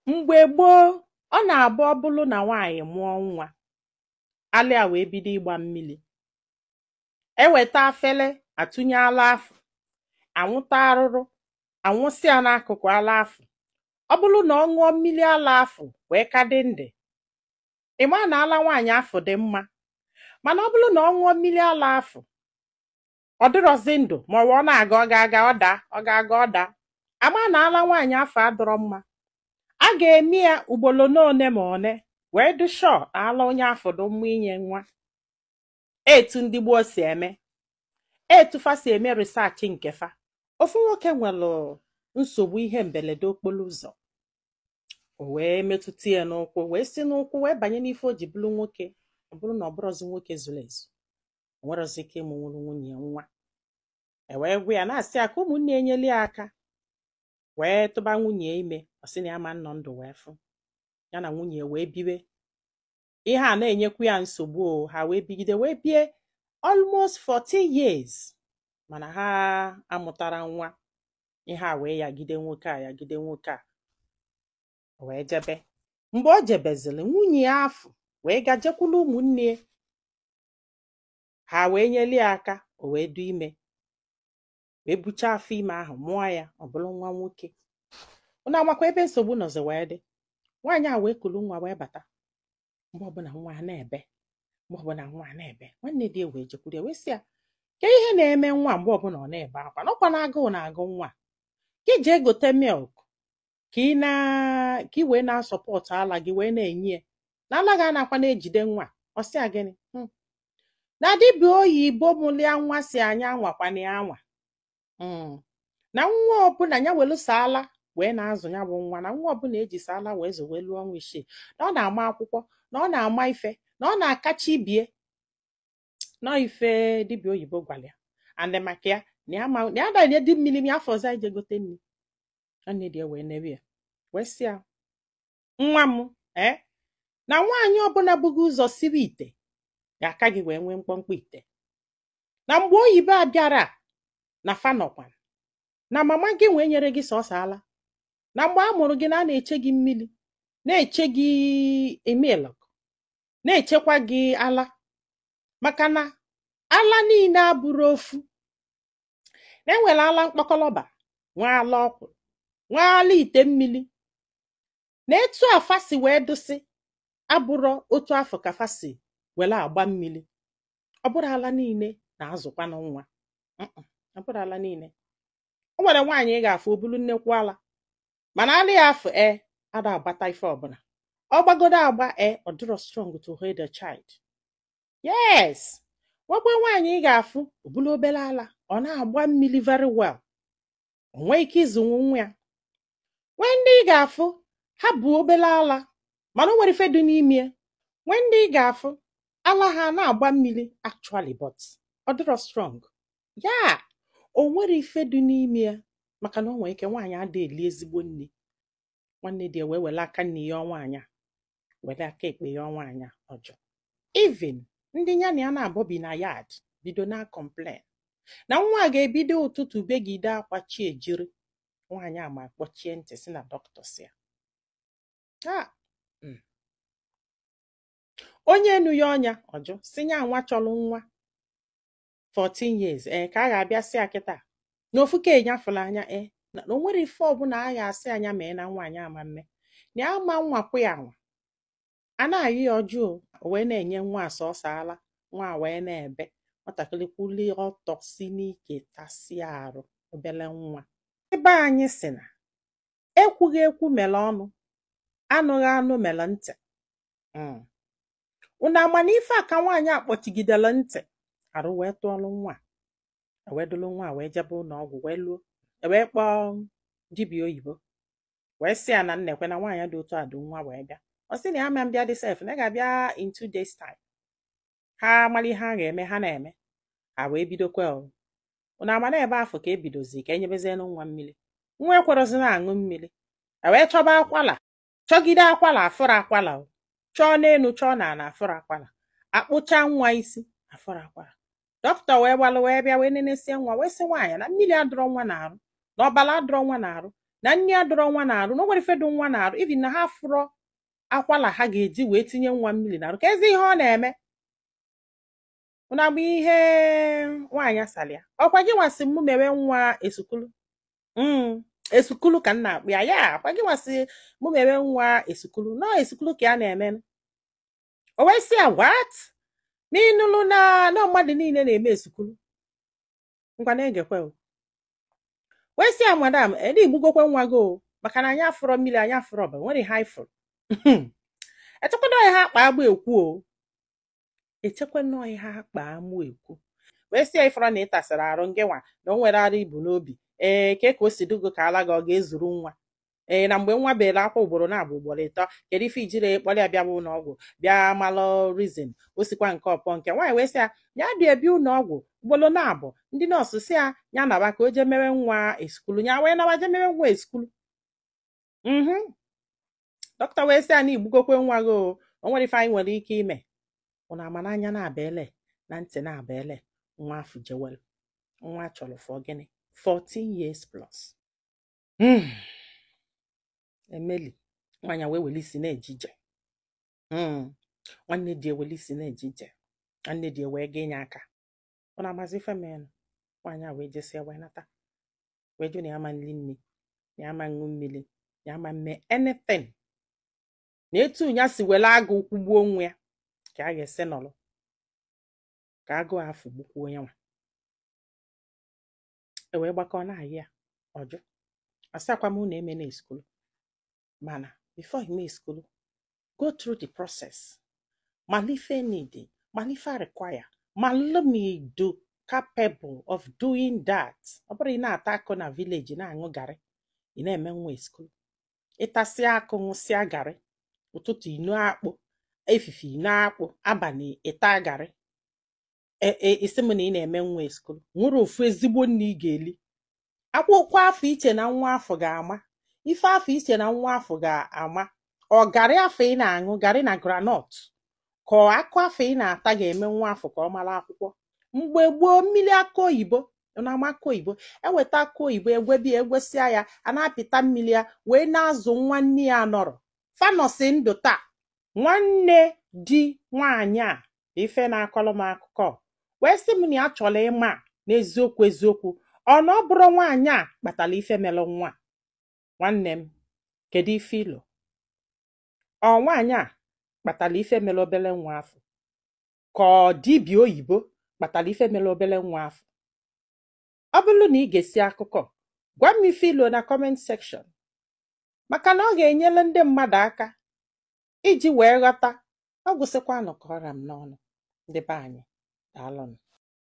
Mgbe gboo, ọ na-abụ ọ bụlụ na nwaanyị mụọ nwa, ala ya wee bido ịgba mmili. E weta afele atụnye ala afụ, anwụta arụrụ anwụsị ya n'akụkụ ala afụ. Ọ bụlụ na ọ ṅụọ mmili ala afụ wee ka dị ndụ, ị maa na ala nwaanyị afụ dị mma. Mana ọ bụlụ na ọ ṅụọ mmili ala afụ, ọ dịrọzị ndụ, ma ọ bụ ọ na-aga, ọ ga-aga ọ daa, ọ ga-aga ọ daa. Ama na ala nwaanyị afụ adịrọ mma. A ga-eme ya ugboro n'one ma one wee dị sure na ala onye afụ dị mma inye nwa. Etu ndị gboo si eme, etu fa si eme research nke fa. Ofu nwoke nwelụ nsogbu ihe mberede okporo ụzọ, o wee metụta ya n'ụkwụ, wee si n'ụkwụ wee banye n'ife o ji bụrụ nwoke. Ọ bụrụ na ọ bụrọzi nwoke zuru ezu, o nwerọzi ike ịmụnwuru nwunye ya nwa. E wee gwa ya, na-asị ya ka ụmụnne ya enyelu ya aka wee tụba nwunye ya ime. Ọ sị na ya ma nnọ ndụ wee fụ ya na nwunye ya wee biwe. Ihe a na-enyekwu ya nsogbu o. Ha wee bigide wee bie almost 40 years, mana ha amụtara nwa. Ihe a wee yagide nwoke a, yagide nwoke a, o wee jebe. Mgbe o jebezili, nwunye ya afụ wee gajekwulu ụmụnne ya, ha wee nyeli ya aka, o wee du ime, wee buchaa afọ ime ahụ, mụọ ya, ọ bụrụ nwa nwoke. Unu amakwa ebe nsogbu nọzi wee dị. Nwaanyị a wee kulu nwa wee bata. Mgbe ọbụla nwa a na-ebe, mgbe ọbụla nwa a na-ebe, nwanne di ya wee jekwuru ya wee sị ya ka ihe na-eme nwa mgbe ọbụla ọ na-ebe akwa, n'ọkwa na agụụ na-agụ nwa, ka ị jee gote milk ka ị na ka ị wee na-asupport ala gị wee na-enye ya, na ala gị anakwa na-ejide nwa. Ọ sị ya gịnị? Na dibịa oyibo mụlịa nwa si anya anwakwana ya anwa. Na nwa ọbụla ya welụso ala wee na-azụ ya bụ nwa, na nwa ọbụla eji so ala wee zụ wee lụọ ọnwa 6, na ọ na-ama akwụkwọ, na ọ na-ama ife, na ọ na-akacha ibie nọ ife dibịa oyibo gwara ya. And maka ya na ya ma na ya na-enye di mmiri ma afọ ọzọ ije gote nri. Nwanne di ya wee nebe ya wee sị ya, nwa m, ee, na nwaanyị ọbụla bughị ụzọ sibe ite ga-aka gị wee nwee mkpọmkpọ ite. Na mgbe oyibo a bịara na fa nọkwa na mama gị wee nyere gị sọsọ ala, na mgbe a mụrụ gị na a na-eche gị mmiri, na-eche gị milk, na-echekwa gị ala, maka na ala niile abụrụ ofu, na enwere ala mkpọkọlọba, nwee ala ọkwụrụ, nwee ala ite mmiri, na etu afa si wee dụsị abụrọ otu afọ ka fa si were agba mmiri. Ọ bụrụ ala niile na-azụkwanụ nwa. Ọ bụrụ ala niile. O nwere nwaanyị ị ga-afụ, o bulu nnekwu ala, mana ala ya afụ e ada agbata ife ọbụla ọ gbagodo agba e, ọ dịrọ strong to hold a child. Yes, nwekwe nwaanyị ị ga-afụ, o bulu obere ala, ọ na-agba mmiri very well, o nwee ike ịzụnwu nwa ya. Nwee ndị ị ga-afụ, ha bụ obere ala, mana o nwere ife dị n'ime ya. Nwee ndị ị ga-afụ, ala ha na-agba mmiri actually, but ọ dịrọ strong ya, o nwere ife dị n'ime ya, maka na o nwere ike nwaanyị ada eli ezigbo nne. Nwanne di ya wee were aka nne ya nwaanyị a, were aka ekpe ya nwaanyị a ọjọọ. Even ndị ya na ya na-abọ bi na yard bido na complain na nwa a ga-ebido ụtụtụ begide akwa, chi ejiri. Nwaanyị a ma kpọchie ntị, si na dọkịta si ya ha. Onye enu ya ọnya ọjụ si ya nwa chọrọ nwa 14 years, ee, ka a ga-abịa sị ya kịta na ofu ka enyafụla anya, ee, na o nwere ife ọbụla a ga-asị anya mee na nwaanyị ama mme na ya ama nwakwu ya nwa a na-ayụ ya ọjọọ. O wee na-enye nwa a sọsọ ala, nwa a wee na-ebe. Nwatakịrị kwulie ọtọ si n'ike tasịa arụ obele nwa. Ebe anyị sị na ekwughị ekwu mere ọnụ, anụghị anụ mere ntị. Unu ama na ife a ka nwaanyị a kpọchigidere ntị arụ wee tụọlụ nwa a, wee dulu nwa a wee jebe ụlọ ọgwụ, wee luo, wee kpọọ dibịa oyibo, wee sị ya na nnekwe na nwaanyị dị otu a dị nwa wee bịa. Ọ sị na ya ma mbịa dị sef, na ya ga-abịa in 2 days time, ha mara ihe a ga-eme. Ha na-eme, ha wee bidokwa o. Unu ama na ebe afọ ka ebidozi ka enyebezienụ nwa mmiri. Nwa ekwerọzi na-aṅụ mmiri. E wee chọba akwala, chọgide akwala, afụrụ akwala o. Chọọ n'elu, chọọ n'ala, afụrụ akwala. Akpụcha nwa isi, afụrụ akwala. Dọkịta wee gbalụ wee bịa wee nenesie nwa, wee sị nwaanyị na mmiri adọrọ nwa na-arụ, na ọbara adọrọ nwa na-arụ. Na nni adọrọ nwa na-arụ, na o nwere ife dị nwa na-arụ, even na ha fụrọ akwala ha ga-eji wee tinye nwa mmiri na-arụ. Ka ezi ihe ọ na-eme unu agba ihe nwaanyị asali ya. Ọkwa gị nwasị mụ mewe nwa esukulu, esukulu ka m na-akpụ ya. Ya akwa gị nwasị mụ mewe nwa esukulu nọọ, esukulu ka a na-eme. O wee sị ya, "What?" N'ịnụlụ na mmadụ niile na-eme esukulu. Ngwa, na-egekwe o. Wee sị ya, "Madam, ede igbugokwe nwa gị o, maka na anyị afụrọ mmiri, anyị afụrọ ọbara, nwere ihe anyị fụrụ." Echekwana ihe akpa agbụ ekwu o, echekwana ihe akpa amụ ekwu. Wee sị ya, "Ifọrọ na ị tasịrị arụ ngị nwa na o nwere ara ibu n'obi, ee, ke ka o si dugo ka ala gị ọ ga-ezuru nwa?" Ee, na mgbe nwa bere akwa ugboro na-abụ, ugboro ịtọ, kedu ife ijiri kpọrọ ya bịaba ụlọ ọgwụ, bịa malụ reason o sikwa nke ọpọ nke nwaanyị? Wee sị ya, ya dị ebi ụlọ ọgwụ ugboro na-abụ, ndị nọọsụ si ya ya naba ka o jee mewe nwa esukulu. Ya wee nawa jee mewe nwa esukulu. Dọkịta wee sị ya na igbugokwe nwa gị o, o nwere ife anyị nwere ike ime. Ụnụ ama n'anya na-aba ele na ntị na-aba ele. Nwa afọ jewelu, nwa chọrọ for gịnị, 14 years plus. Emeli nwaanyị wee wele isi na-eje ije. Nwanne di ewele isi na-eje ije, nwanne di wee ga inye aka. Ọ na-amazi ife menụ. Nwaanyị a wee jesia wee nata, wee jụ na ya ma nli nri, na ya ma ṅụ mmiri, na ya ma mme anything, na etu ya si were agụ kwụgbuo onwe ya ka a ga-esi nọrọ ka agụụ afọ gbukwuo ya. Nwa e wee gbakọ na-ayị ya ọjụ, asịakwa m na eme na eskulu, mana before ime eskulu, go through the process, mala ife need, mala ife require, malụ ma ido capable of doing that. Ọ bụrụ ị na-ata akụ na village, na-aṅụ garị, ị na-eme nwa eskulu, ịtasịa akụ, ṅụsịa garị, ụtụtụ ino akpụ, efife ino akpụ, abalị ịta garị, isi m na ị na-eme nwa eskulu, nwere ofu ezigbo nne ị ga-eli akwụkwọ afọ iche na nwa afọ ga-ama ife afọ iche na nwa afọ ga-ama. Ọ garị afọ ị na-aṅụ, garị na groundnut, ka ọ akụ afọ ị na-ata ga-eme nwa afọ ka ọ mara akwụkwọ? Mgbe gboo, mmiri akụ oyibo na-ama akụ oyibo, eweta akụ oyibo, egwebi egwesịa ya, a na-apịta mmiri ya wee na-azụ nwa nne ya nọrọ fanọsi ndụ taa. Nwanne di nwaanyị a bụ ife na-akọrọ m akụkọ, wee sị m na ya chọrọ ịma n'eziokwu eziokwu, ọ na ọ bụrụ nwaanyị a kpatara ife mere nwa a. Nwanne m, kedu ife ilo? Ọ nwaanyị a kpatara ife mere obere nwa afọ, ka ọ dibịa oyibo kpatara ife mere obere nwa afọ? Ọ bụrụ na ị ga-esi akụkọ, gwa m ife ilo na comment section, maka na ọ ga-enyere ndị mmadụ aka iji wee ghọta. Ọ gwụsịkwanụ ka ọra m n'ọnụ. Ndị be anyị, daalụnụ.